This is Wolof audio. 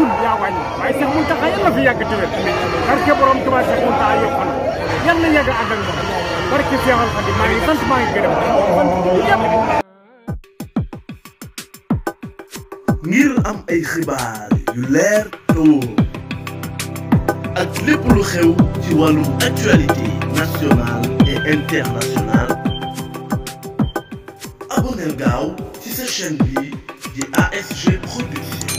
yokkul yaa wàññi waaye Cheikh Mountakha yàlla fi yàgg tëwel barke borom Tuubaa Cheikh Mountakha yokku na yàlla yàgg ànd ak moom barke Seexal Xaadim maa ngi sant maa ngi gërëm ngir am ay xibaar yu leer te wóor ak lépp lu xew ci wàllum actualité nationale et internationale abonneel gaaw ci sa chaîne bi di ASG Production.